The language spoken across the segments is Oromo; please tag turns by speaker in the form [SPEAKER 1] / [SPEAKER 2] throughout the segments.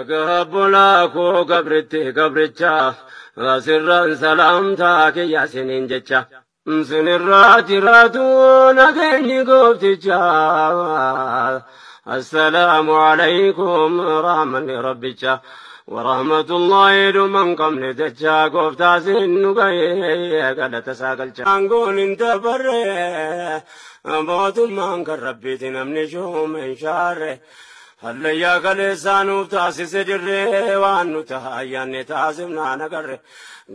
[SPEAKER 1] Dhagaa bulaa koo gabritti gabricha sirraan salaamtaa kiyya siniin jecha sinirraa jiraatu nageenyi goofticha. Assalaamu alaykum rahmanni rabbicha warahmatullahi dhuman qabne jecha gooftaa sin nu gahee galata isaa galcha. Aangoon hin dabarre mootummaan kan rabbiiti namni shuume hin shaarre. Hallayyaa kaleessaa nuuf taasise dirree waan nu taayyanne taasifnaa nagarre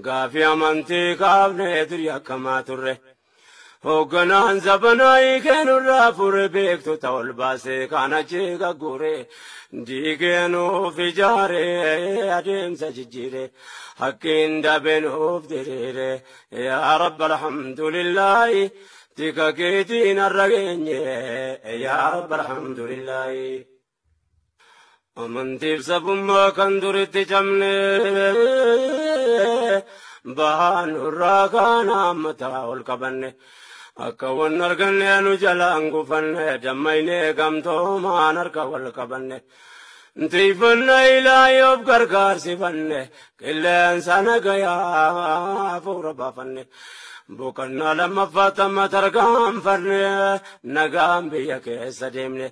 [SPEAKER 1] gaafii amantii kaafne durii akkamaa turre. Hoogganaan zabanaa kennurraa fure beektota ol baasee kan achi gagguure diigee nuuf ijaare adeemsa jijjiire hakkiin dabee nuuf diriire yaa rabba alhamdulillaahi tika keetiin har'a geenye yaa rabba alhamdulillaahi. Amantiif sabummaa kan duritti cabne bahaan nurraa kaan hammataa ol qabanne akka wan arganne nu jalaan gufanne dammaynee gamtoomaan harka wal qabanne tiifanna ilaahi of gargaarsifanne qilleensa nagayaa hafuura baafanne boqonnaa lammaffaa tamma tarkaanfanne nagaan biyya keessa deemne.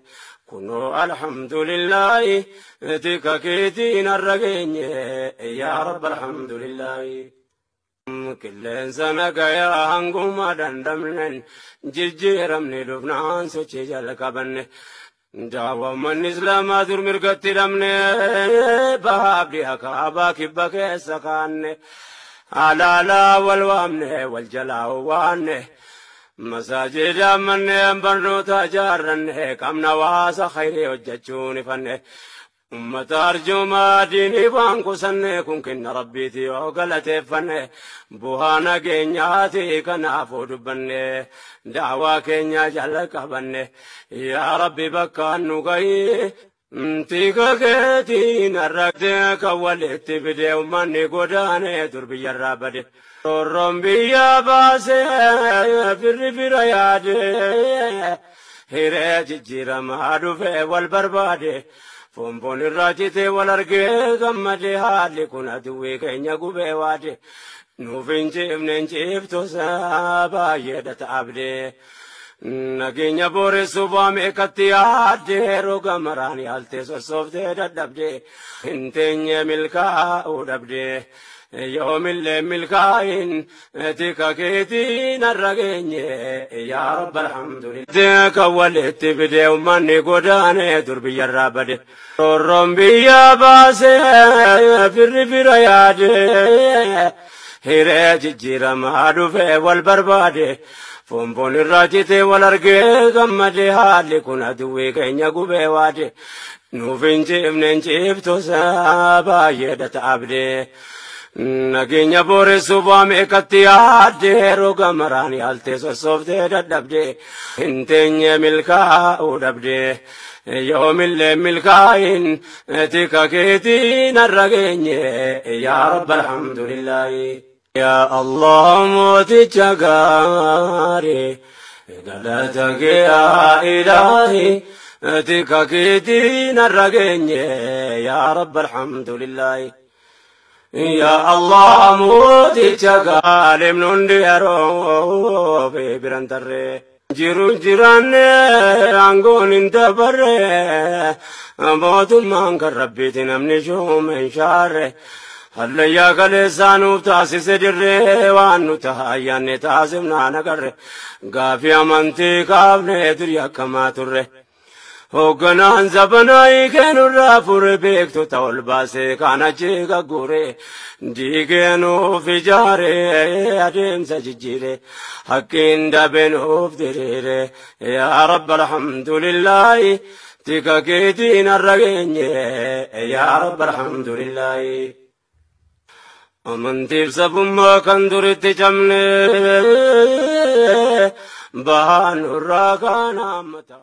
[SPEAKER 1] Kunoo alhamdulillaahi tika keetiin har'a geenye yaa rabba alhamdulillaahi. Qilleensa nagayaa hanguma dandamnen jijjiiramne dhufnaan sochii jalqabanne. Daawwammanni islaamaa dur mirgatti dhabne bahaaf dhiha kaabaa kibba keessa kaanne alaalaa wal waamne wal jalaa waanne. Masaajida manneen barnoota ijaarranne qabna waasa khayrii hojjechuun ifanne ummata arjoomaa diinii waan kusanne kun kenna rabbiiti yoo galateeffanne bu'aa nageenyaati kanaafuu dubbanne daawaa keenya jala qabanne yaa rabbi bakka nu gahii. Tika keetiin har'aktee kan walitti fide uummanni godaanee dur biyyarraa bade. Roorroon biyya baasee firri fira yaade hiree jijjiiramaa dhufee wal barbaade. Foonfoon irraa citee wal argee gammade haalli kun aduwwii keenya gubee waade. Nuuf hin ciifne hin ciiftusa baay'eedha ta'abdee. Nageenya booressuu meeqatti yaaddee roga maraan yaaltee sossooftee dadhabdee hin teenye milkaa'uu dhabdee yoomillee milkaa'in tika keetiin har'a geenye yaa rabba alhamdulillah. Kan walitti fidee uummanni godaanee dur biyyarraa bade. Roorroon biyya baasee firri fira yaadee hiree jijjiiramaa dhufee wal barbaade. Foonfoon irraa citee wal argee gammade haalli kun aduwwii keenya gubee waade. Nuuf hin ciifne hin ciiftusa baay'eedha ta'abdee. Nageenya booressuu meeqatti yaaddee roga maraan yaaltee sossooftee dadhabdee hin teenye milkaa'uu dhabdee yoomillee milkaa'in tika keetiin har'a geenye yaa rabba alhamdulillaahi. Yaa Allah mooticha gaarii galata kee yaa ilaahi tika keetiin har'a geenye yaa rabba alhamdulillaahi. Yaa Allah mooticha gaarii nundi yeroo fi biran tarree. Jiru jiraanne aangoon hin dabarre mootummaan kan rabbiiti namni shuume hin shaarre. Hallayyaa kaleessaa nuuf taasise dirree waan nu taayyanne taasifnaa nagarre gaafii amantii kaafne durii akkamaa turre. Hoogganaan zabanaa kennurraa fure beektota ol baasee kan achi gagguure diigee nuuf ijaare adeemsa jijjiire hakkiin dabee nuuf diriire yaa rabba alhamdulillaahi tika keetiin har'a geenye yaa rabba alhamdulillaahi. Amantiif sabummaa kan duritti cabne bahaan nurraa kaan hammata.